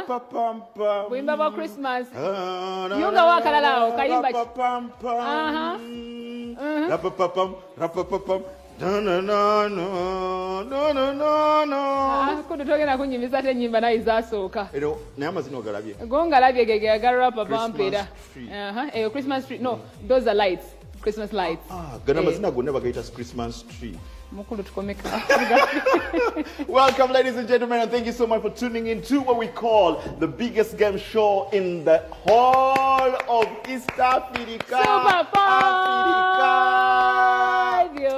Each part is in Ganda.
Rapapam. Buyimba bwa Christmas. Yungawo akalala awo, kayimba ki? Rapapam. Aha. Rapapam. Rapapam. Na na na na na na na na. Ah, kuno togenda kunyumiza ate ennyimba naye zasooka. Ero naye amazina ogalabye. Go ngalabye ge ga pampera. Christmas tree. Eyo Christmas tree. No, those are lights. Christmas lights. Ah, gano Eh. amazina gonna bagayita Christmas tree. Mukulu tukomeka. Welcome, ladies and gentlemen, and thank you so much for tuning in to what we call the biggest game show in the whole of East Africa. Super Africa. Five. Yo.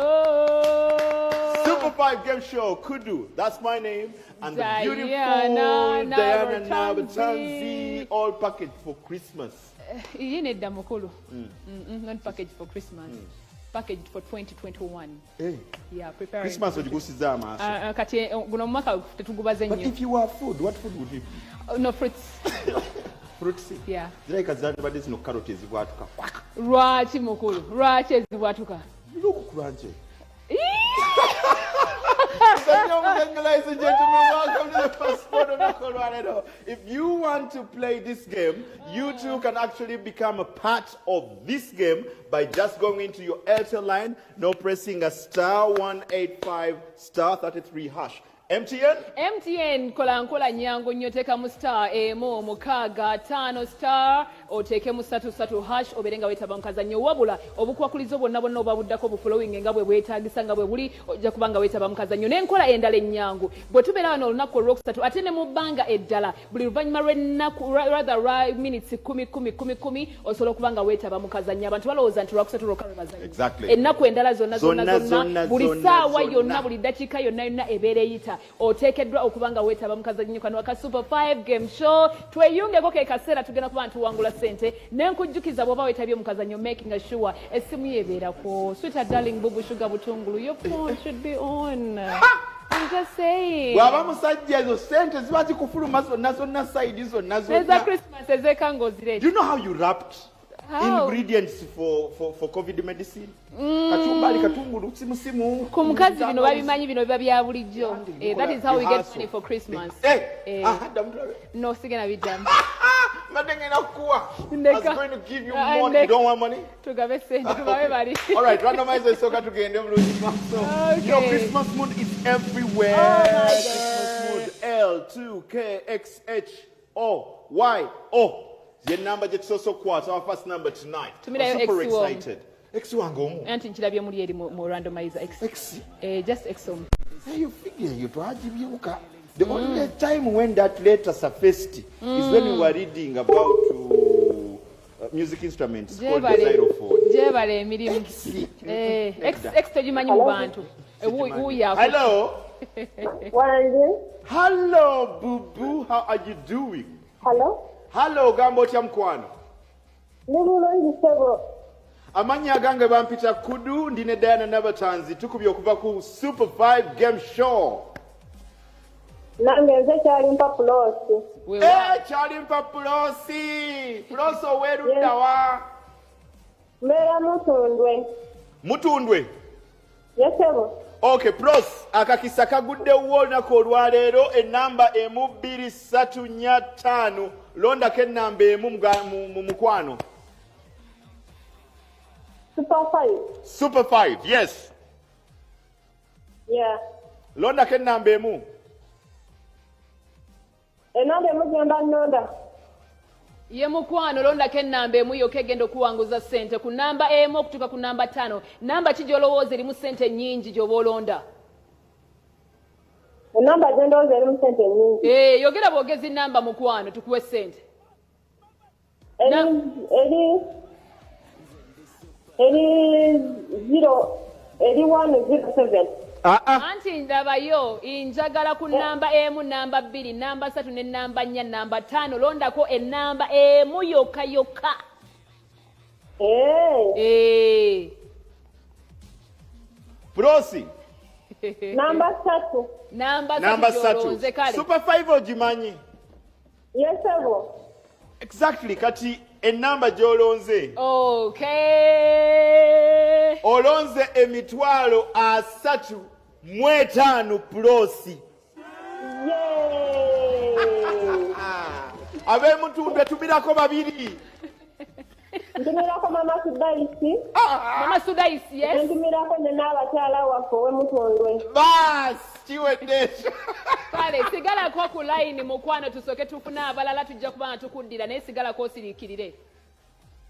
Super 5 Game Show, Kudu, that's my name, and the Diana beautiful Diana Nabatanzi. Nabatanzi, all packaged for Christmas. Iyi nedda mukulu. Not package for Christmas. Packaged for 2021. Hey, Yeah, preparing. Christmas ogigusiza amaaso. Ah, ah, kati guno omwaka tetugubaze But nnyo. if you were food, what food would you be? Oh, no fruits. Fruits? Yeah. Zirabika zandibadde zino carrot ezibwatuka. Lwaki mukulu? Lwaki ezibwatuka? Look, Kuranje. Ladies and gentlemen, welcome to the first spot on the Colorado. If you want to play this game, you too can actually become a part of this game by just going into your Airtel line, now pressing a *185*33#. MTN? MTN kola nkola nyangu nnyo, teekamu *165*, oteekemu 33# obeere nga weetaba mu kazannyo. Wabula obukwakulizo bwonna bwonna oba buddako bufollowing nga bwe bwetaagisa nga bwe buli, ojja kuba nga weetaba mu kazannyo. N'enkola endala ennyangu, bwe tubeera wano olunaku olwokusatu ate ne mu bbanga eddala buli luvannyuma lw'ennaku, rather lwa minutes 10 10 10 10, osobola okuba nga weetaba mu kazannyo. Abantu balowooza nti lwakusatu lwokka lwe bazannya. Ennaku endala zonna zonna Zonna, zonna, zonna, buli zonna, ssaawa zonna. yonna, buli ddakiika yonna yonna ebeera eyita, oteekeddwa okuba nga weetaba mu kazannyo kano aka Super 5 Game Show. Tweyungeko, ke kaseera tugenda kuba ntuwangula ssente. Nenkujjukiza, bw'oba weetabye mu kazannyo, making sure essimu yo ebeerako. Sweetheart, darling, bubu, sugar, butungulu, your phone should be on. I'm just saying. Bw'aba musajja, ezo sente ziba zikufuluma zonna zonna, side zonna Eza zonna. Christmas ezeeka ng'ozireeta. Do you know how you wrapped How? ingredients for COVID medicine? Kachumbari, katungulu, simu simu. Ku mukazi bino babimanyi, bino biba bya bulijjo. Eh, that is how we get money for Christmas. Eh, Eh. aha, ddamu tulabe. No, sigenda biddamu. Mbadde ngenda kukuwa. I was Ndeka. going to give you Ah, money. You ndeka. don't want money? Tugabe sente, tubawe bali. All right, randomize esooka tugende bulungi maaso. You know, Christmas mood is everywhere. Oh my God. Christmas mood. L 2 K X H O Y O. Ye namba gye tusoose okukwata, our first number tonight. Tumirayo I'm super X w'omu. excited. X wange omu. Anti nkirabye muli eri mu randomizer X. X. Eh, just X omu. Eyo figure eyo twagibyuka. The only time when that letter surfaced is when we were reading about music instruments called the Gyebale. xylophone. Gyebale emirimu. X. Eh, X. Nedda. X togimanyi mu bantu. Eh, wuuyo Hello. Wange. Hello, Boo Boo. How are you doing? Hello. Hello, gamba otya mukwano? Ndi bulungi ssebo. Amannya agange bampita Kudu, ndi ne Diana Nabatanzi, tukubye okuva ku Super 5 Game Show. Nange nze Kyalimpa Pulosi. Wewa. Eh, Kyalimpa Pulosi. Pulosi oweerudda wa? Mbeera Mutundwe. Mutundwe. Yes ssebo. Okay, Pros, akakisa kaguddewo olunaku olwaleero, enamba 1, 2, 3, 4, 5. Londako enamba emu mu mukwano. Super 5. Super 5, yes. Yeah. Londako enamba emu. Enamba emu gye mba nnonda. Ye mukwano, londako ennamba emu yokka egenda okuwanguza ssente ku namba 1 okutuuka ku namba 5. Namba ki gy'olowooza erimu ssente nnyingi gy'oba olonda? Enamba gye ndowooza erimu ssente nnyingi. Eh, yogera bwogezi namba mukwano, tukuwe ssente. Eri 0, eri 107. Ah, ah. Anti ndabayo, njagala ku namba 1, namba 2, namba 3 ne namba 4, namba 5. Londako ennamba emu yokka yokka. Eh, Eh. Prosi. Namba 3. Namba Namba 3 3. gy'olonze, kale. Super 5 ogimanyi? Yes ssebo. Exactly, kati enamba gy'olonze. Olonze 350,000, Pulosi. Yay! Ab'emutundwe tumirako babiri. Ntumirako mama Sudaisi. Mama Sudaisi, yes. Ntumirako ne n'abakyala waffe ow'emutundwe. Baasi kiwedde ekyo. Kale sigalako ku layini mukwano, tusooke tufune abalala, tujja kuba nga tukuddira, naye sigalako osiriikirire.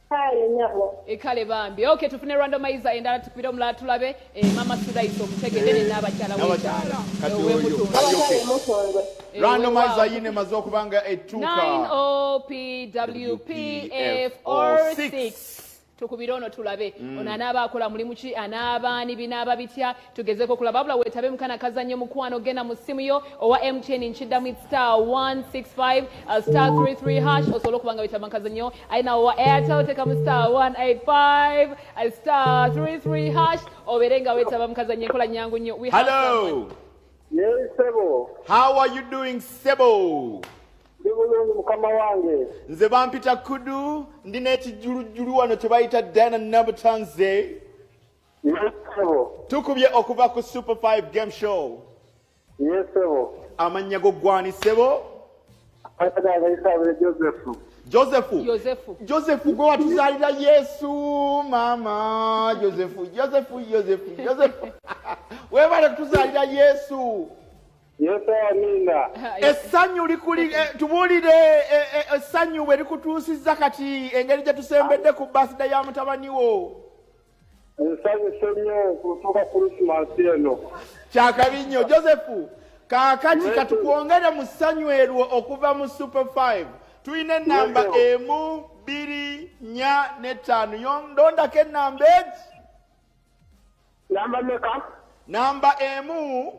Kale nnyabo. Kale bambi. Okay, tufune randomizer endala, tukubire omulala tulabe. Mama Sudaisi omutegedde ne n'abakyala N'abakyala. Kati oyo. w'emutundwe. Kati Abakyala okay. emutundwe. Randomizer yine emaze okuba nga etuuka. 9 O P W P F or 6. Tukubire ono tulabe ono anaaba akola mulimu ki, anaaba ani, binaaba bitya, tugezeko okulaba. Wabula weetabe mukana kazannyo mukwano, genda mu ssimu yo owa MTN, nkiddamu, star 165 star 33 hash, osobola okuba nga weetaba mukazannyo. Ayina owa Airtel, tekamu star 185 star 33 hash, obeere nga weetaba mukazannyo. Enkola nyangu nnyo. We have someone. Hello. Yes, sebo. How are you doing, sebo? Ndi bulungi mukama wange. Nze bampita Kudu, ndi n'ekijulujulu wano kye bayita Diana Nabutanze. Yes, sebo. Tukubye okuva ku Super 5 Game Show. Yes, sebo. Amannya go gwani, sebo? Amannya Isabire Joseph. Joseph. Yosefu. Joseph gwe watuzaalira Yesu, mama. Joseph, Joseph, Joseph, Joseph. Weebale kutuzaalira Yesu. Yes, amina. Essanyu likuli tubuulire essanyu bwe likutuusizza kati engeri gye tusembedde ku birthday ya mutabani wo. Nsanyuse nnyo okutuuka Christmas eno. Kyakabi nnyo Joseph. Kaakati katukwongere mu ssanyu erwo okuva mu Super 5. Tulina ennamba Yes. emu, bbiri, nnya n'ettaano. Ndondako ennamba egi. Namba meka? Namba emu,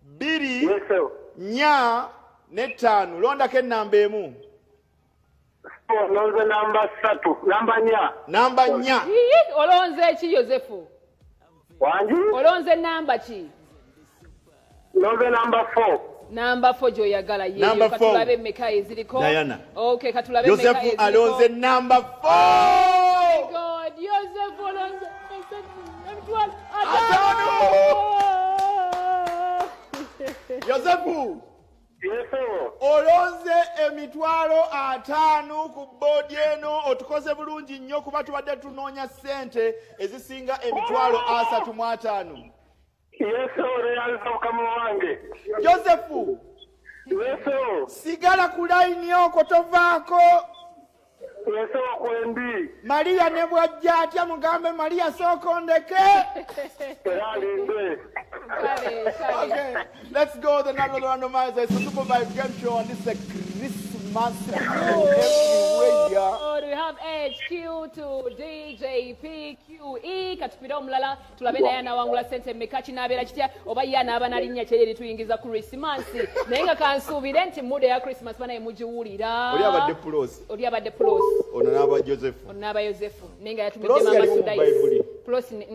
bbiri, Yes, sebo. nnya n'ettaano. Londako ennamba emu. Nonze namba 3, namba 4. Namba 4. Ii, olonze ki, Yosefu? Wangi? Olonze namba ki? Nonze namba 4. Namba 4 gy'oyagala ye. Number four. Katulabe emeka eziriko. Diana. Okay, katulabe emeka Yosefu eziriko. alonze namba 4. God, Yosefu olonze emitwalo 50. 50. Yosefu Yes, sebo. olonze 50,000 ku boodi eno. Otukoze bulungi nnyo kuba tubadde tunoonya ssente ezisinga 35,000. Yes, sebo, neyanza mukama wange. Yosefu, Yes, sebo. sigala ku layini okwo, tovaako. Yes, sebo, kwendi. Mariya ne bw'ajja atya mugambe Mariya sooka ondeke. Era alinde. Kale, kale. Okay, let's go the another randomizer. It's a Super Vibe Game Show and this is a Christmas everywhere. Oh, we have H, Q, 2, D, J, P, Q, E. Katupire omulala tulabe naye anaawangula ssente mmeka, kinaabeera kitya, oba ye anaaba nalinnya kyeri erituyingiza ku Christmas. Naye nga kansuubire nti mood eya Christmas banaye mugiwulira. Oli abadde Pulosi. Oli abadde Pulosi. Ono n'aba Joseph. Ono n'aba Yosefu. Naye nga yatumidde Pulosi Mama yaliwo mu Sudaisi. Bayibuli. Pulosi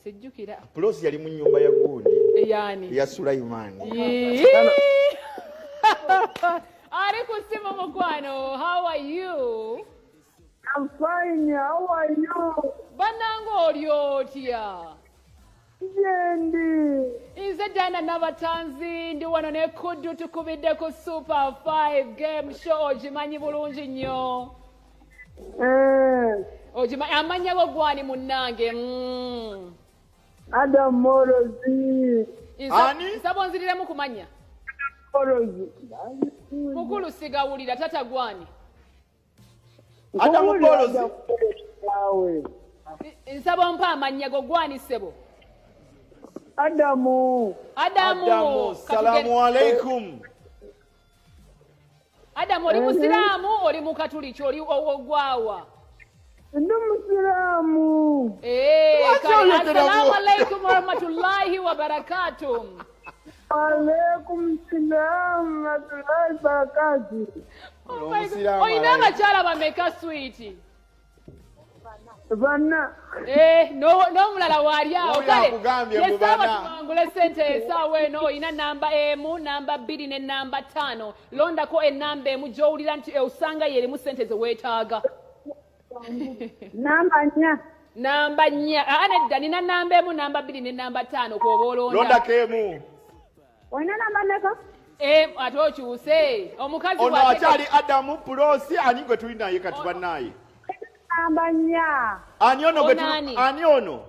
sijjukira. Pulosi yali mu nnyumba ya gundi. Eyaani? Ya Sulaiman. Yee. Ali ku ssimu mukwano. How are you? I'm fine. How are you? Bannange oli otya? Jendi. Nze Diana Nabatanzi, ndi wano ne Kuddu, tukubidde ku Super 5 Game Show. Ogimanyi bulungi nnyo. Ogimanyi amannya go gwani munnange? Adam Morozi. Ani? Nsaba onziriremu kumanya. Morozi. Mukulu sigawulira, tata gwani? Adamu Morozi. Nawe. Nsaba ompa amannya go gwani ssebo? Adamu. Adamu. Adamu, salamu alaikum. Adamu, oli musiraamu, oli mukatuliki, oli ogwawa? Ndi musiraamu. Lwaki Kale, oyogera assalamu bw'otyo? alaikum warahmatullahi wabarakatuh. Alaikum salam warahmatullahi wabarakatuh. Oh my God. Omusiraamu Olina alaikum. abakyala bameka, sweet? Bana. N'omulala waali awo. Oyo Kale, akugambye mbu yesaawa bana. tuwangule ssente esaawa eno. Olina namba 1, namba 2 ne namba 5. Londako ennamba emu gy'owulira nti osanga y'erimu ssente ze weetaaga. Namba 4. Namba 4. Aa, nedda, nina namba 1, namba 2 ne namba 5 kw'oba olonda. Londako emu. Olina namba meka? Eh, ate okyuse omukazi Ono bw'ateka- akyali Adamu Pulosi, ani gwe tuli naye kati bannaye? Namba nnya. Ani ono gwe Ono tuli ani? ani ono?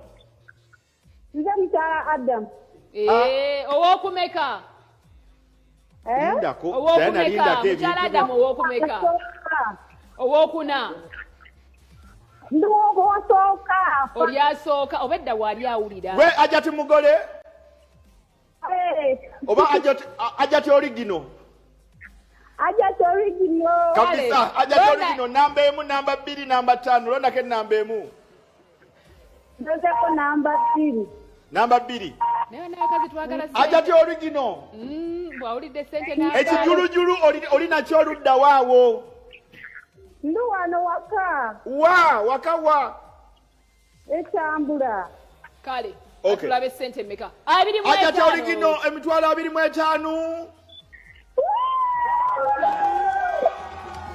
Nze mukyala Adamu. Eh, owookumeka Eh? Lindako, Diana, owookumeka lindako mukyala ebintu. Adamu owookumeka Asooka. owookuna Ndi wosooka. oli asooka oba edda waali awulira Gwe Ajati mugole Eh, oba Ajati Ajati oligino? Ajati original. Kabisa, Kale, Ajati londa- oligino namba emu, namba bbiri, namba ttaano, londako ennamba emu. Ndozeko namba bbiri. Namba bbiri. Naye n'abakazi twagala ssente. Ajati oligino. Bw'awulidde ssente n'agaana. Ekijulujulu oli nakyo oludda waawo. Ndi wano waka Wa, waka wa. etambula. Kale Okay. tulabe ssente mmeka abiri mu Ajati etaano. oligino 25,000.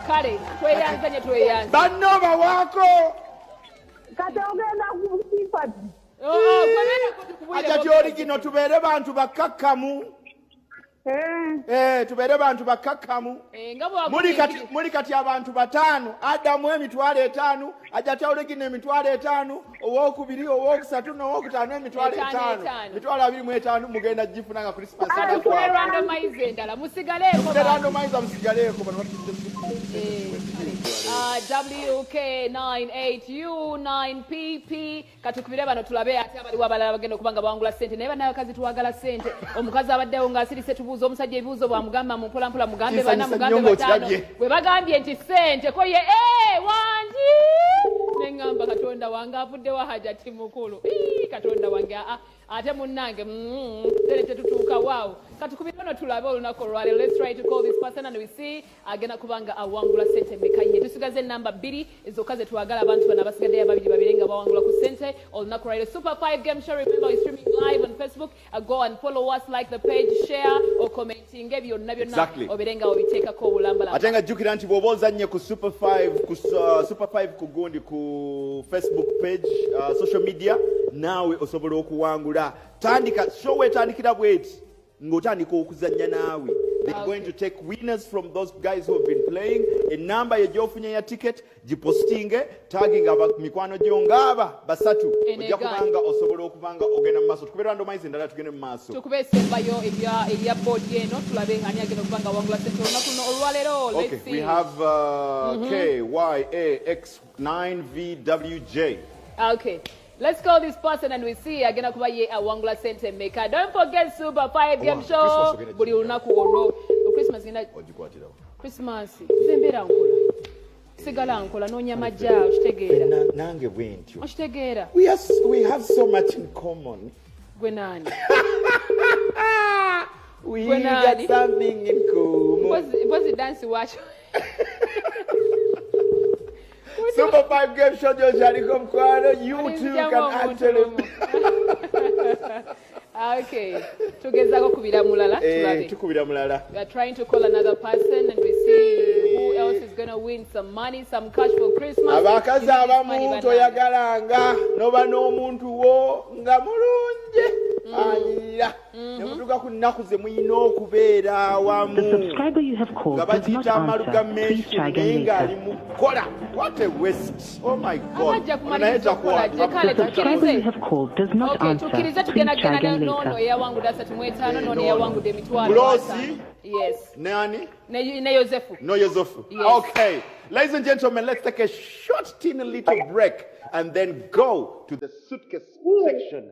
Kale tweyanza nye tweyanza. Banno bawaako. Kati ogenda kukifa ddi? Oh, oh, gwe beerako tukubuulire Ajati bw'ogenda. oligino tubeere bantu bakkakkamu. Eh, Eh, tubeere bantu bakkakkamu. Eh, nga bw'akubiikiri- Muli kati abantu bataano, Adamu 50,000, Ajati oligino 50,000, owookubiri, owookusatu n'owookutaano emitwalo Etaano, etaano. etaano. 25,000 mugenda gifuna nga Christmas Kati tukube etukwata. randomize endala musigaleeko Tukube bantu. randomizer musigaleeko bano batudde. Eh, kale. Ah, WK98U9PP katukubire bano tulabe ate abaliwo abalala bagenda okuba nga bawangula ssente naye bannabakazi twagala ssente omukazi abaddewo ng'asirise tubuuza omusajja ebibuuzo bwamugamba mu mpolampola mugambe bana Kinsanyusa mugambe nnyo bataano ng'okirabye. bwe bagambye nti ssente ko ye "Eh, wangi neŋŋamba katonda wange avuddewo Hajati mukulu. Ii, katonda wange aa ate munnange tere tetutuuka waawo katukubire ono tulabe olunaku olwaleero. Let's try to call this person and we see agenda kubanga awangula ssente mmeka ye tusigaze enamba bbiri zokka ze twagala abantu bano abasigaddeyo ababiri babiri nga bawangula ku ssente olunaku olwaleero. Super 5 Game Show, remember we're streaming live on Facebook. Go and follow us, like the page, share or commenting byonna byonna obeere nga obiteekako obulambalamba. Ate nga jjukira nti bw'oba ozannye ku Super 5 ku Super 5 ku gundi ku Facebook page, social media, naawe osobola okuwangula. Tandika show etandikira bweti ng'otandika okuzannya naawe. They're going to take winners from those guys who have been playing. Enamba ye gy'ofunye ya ticket gipostinge, tagging aba mikwano gyo ng'aba basatu. Eno Ojja egaanye. kubanga osobola okubanga ogenda mu maaso. Tukube randomize endala tugende mu maaso. Tukube esembayo erya boodi eno tulabe ani agenda okuba nga awangula ssente olunaku luno olwaleero. Okay, Let's we see. have K Y A X 9 V W J. Okay. Let's call this person and we see agenda kuba ye awangula sente mmeka. Don't forget Super 5 Game Wow, Show Christmas ogenda buli gijja. lunaku olwo. Christmas genda Ogikwatirawo. Christmas. Nze mbeera nkola. Sigala nkola noonya majja okitegeera. Nange bwe ntyo. Okitegeera. We have so much in common. Gwe naani? We Gwe got naani? something in common. Mpozi dance waakyo. Super 5 Game Show gy'okyaliko mukwano. You too Nzigyamu can omuntu actually lumu. Okay. Tugezaako kubira mulala Eh, tulabe. tukubira mulala. We are trying to call another person and we see who else is going to win some money, some cash for Christmas. Abakazi You need this money, abamu bannange. toyagalanga noba n'omuntu wo nga mulungi anyirira ne mutuuka ku nnaku ze mulina okubeera awamu The subscriber you have called nga does not bakiyita answer. Please amalgamation try naye again ng'ali later. mu kukola. What a waste, oh my God. Abajja Ono naye kumaliriza okukola takuwa gye kale The subscriber tukkirize. you have called does not Okay, answer. tukkirize Please tugenda try genda again n'ono later. eyawangudde 35 n'ono N'ono. eyawangudde emitwalo Bulosi. ataano. Yes. Nani? Ne Yosefu. No Yosefu. Yes. Okay. Ladies and gentlemen, let's take a short, teeny little break and then go to the suitcase section.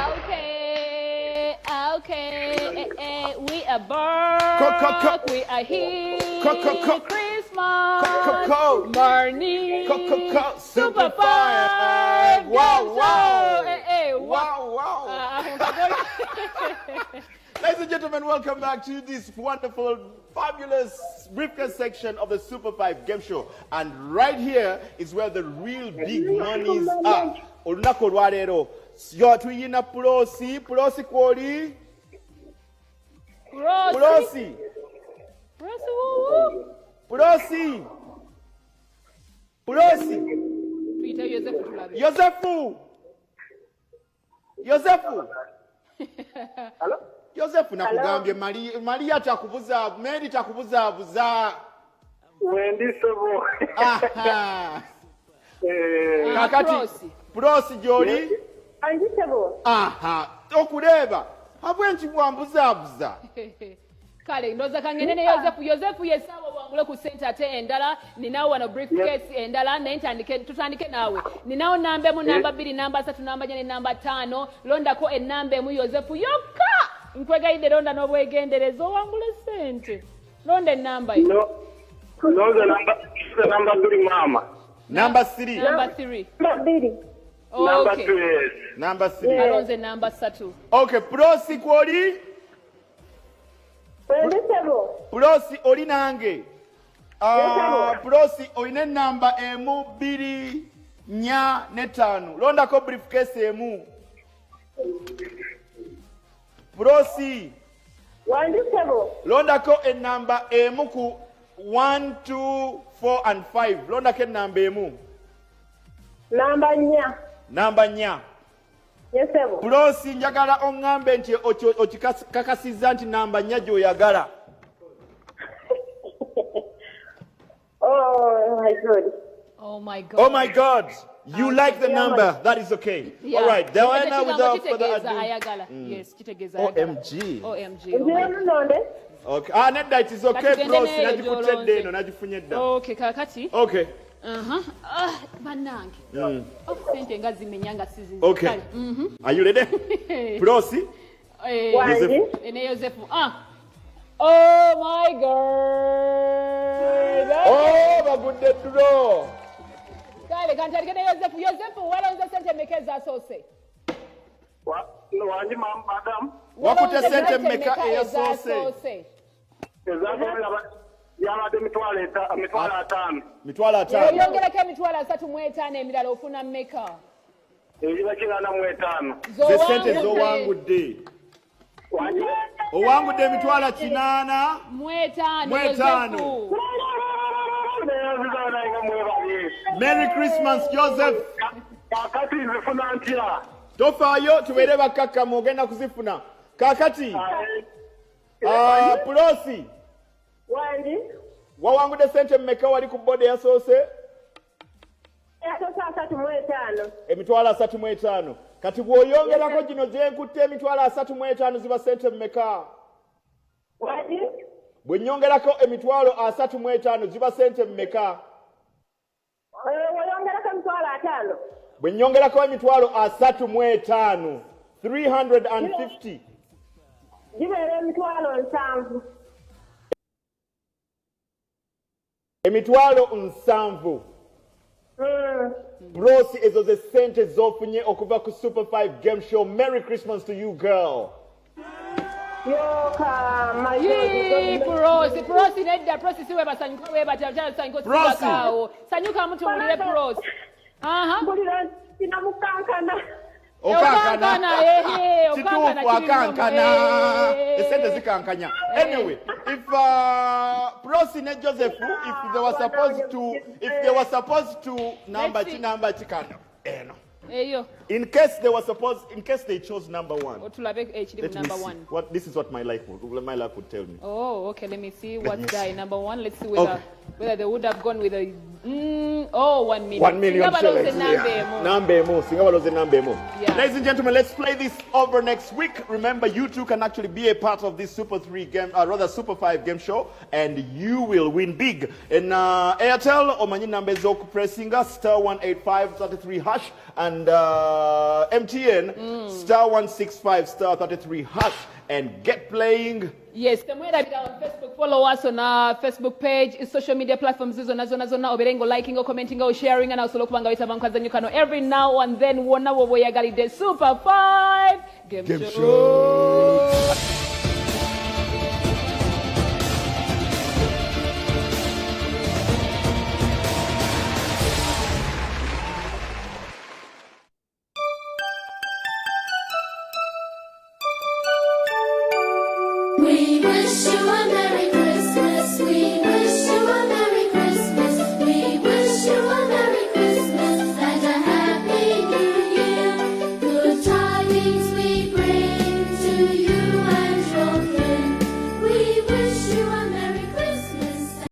Okay, okay, eh, eh, we are back. Co, co, co. We are here. Co, co, co. Christmas Co, co, co. morning. Co, co, co. Super Super Five. Five. Wow, Game wow. Show. Eh, eh, Wow, wow. Ah, ah, Ladies and gentlemen, welcome back to this wonderful, fabulous briefcase section of the Super 5 Game Show. And right here is where the real big monies are. Olunaku olwaleero yo tuyina Pulosi, Pulosi kwoli, Rosi. Pulosi, Rosi, woo, woo. Pulosi. Prosi. Tuyite Yosefu tulabe. Yosefu. Yosefu. Hello? Yosefu nakugambye Maria takubuza, Mary takubuzaabuza. Wendi sebo. Aha. Eh, Kakati Prosi. Prosi gy'oli? Angi ssebo. Aha. Okureeba. Habwenki bwambuzaabuza? Kale ndowooza kangende ne Yosefu. Yosefu yesaawa wangule ku ssente ate endala. Ninawo wano briefcase endala naye tutandike naawe. Ninawo namba emu, namba 2, namba 3, namba 4 ne namba 5. Londako ennamba emu Yosefu yokka. Nkwegayidde londa n'obwegendereza owangule ssente. Londa ennamba yo. No. Noza namba 2 mama. Namba 3. Namba 3. Namba 2. Namba Okay. 2 yes. Namba 3. Alonze namba 3. Okay, Prosi kwoli? Wendi ssebo. Prosi oli nange. Yes, Prosi olina ennamba 1, 2, 4 ne 5. Londako briefcase emu. Prosi Wangi ssebo. londako ennamba emu ku 1, 2, 4 and 5. Londako ennamba emu. Namba 4. Namba 4. Yes ssebo. Prosi njagala oŋŋambe nti okikakasizza nti namba 4 gy'oyagala. Oh my God. Oh my God. Oh my God. You like the number. That is okay. Yeah. All right. Diana, Ekyo without further kitegeeza ado. ayagala. Yes, kitegeeza ayagala. OMG. OMG. Oh my Nziremu nonde. Okay. Ah, nedda, it is okay, Katugende Prosi. n'eyo Nagikutte gy'olonze. dda eno, nagifunye dda. Okay, kakati. Okay. Aha. Ah, bannange. Oh, ssente nga zimenya nga sizizi. Okay. Kale. Are you ready? Prosi. Wangi. Ne Yosefu. Ah. Oh my God. Oh, bagudde draw. Kale kantandike ne Yosefu. Yosefu walonze ssente mmeka ezasoose? Wangi madam. Wakutte Walonze ssente mmeka eyasoose? ezasoose? Ezasoose yabadde 500 500. Mitwalo 5. Oyongerako emitwalo 35 emirala ofuna mmeka? Eziba 85. Ze ssente z'owangudde. Wangi. Owangudde emitwalo 8 Mu etaano. Mu etaano. Yosefu. Merry Christmas, Joseph. Kakati nzifuna ntya? Tofaayo tubeere bakkakkamu ogenda kuzifuna. Kaakati Prosi Wangi. wawangudde ssente mmeka wali ku boda eyasoose? Yasoose 35. Emitwalo 35. Kati bw'oyongerako gino gye nkutte emitwalo 35 ziba ssente mmeka? Wangi. Bwe nnyongerako emitwalo 35 ziba ssente mmeka? Weyongerako emitwalo 5. Bwe nnyongerako emitwalo 35 350 Gibeera emitwalo 7. Emitwalo 7. Prosi ezo ze ssente z'ofunye okuva ku Super 5 Game Show. Merry Christmas to you, girl. Yoka my Yee, God. Prosi, Prosi nedda, Prosi si webasanyuka webatya, okyasanyuka Prosi. osibakaawo. Sanyuka mutuwulire Prosi. Aha. Mpulira kinamukankana. Okankana, ehe, okankana Kituufu kiri akankana. nnomu. Esente zikankanya. Anyway, if Prosi ne Joseph, if they were supposed to number Let's see. ki number kikano eno. Eyo, In case they were supposed, in case they chose number 1. otulabe ekiri mu Let me number see. 1. What this is what my life would tell me. Oh, okay, let me see Let what's me die see. number 1. Let's see whether Okay. whether they would have gone with a 1 million. 1 million Singa balonze shillings. namba emu. Namba emu. Singa balonze namba emu. Yeah. Ladies and gentlemen, let's play this over next week. Remember, you too can actually be a part of this Super 3 game, rather Super 5 game show, and you will win big. In Airtel, omanyi namba ez'okupressinga *185 33 hash and MTN *165 *33 hash and get playing. Yes, temwerabira on Facebook, follow us on our Facebook page, social media platforms zonna zonna zonna, obeere nga liking, commenting, or sharing, and also okubanga wetaba mu kazannyo kano every now and then wonna woba oyagalidde Super 5 Game, Game show.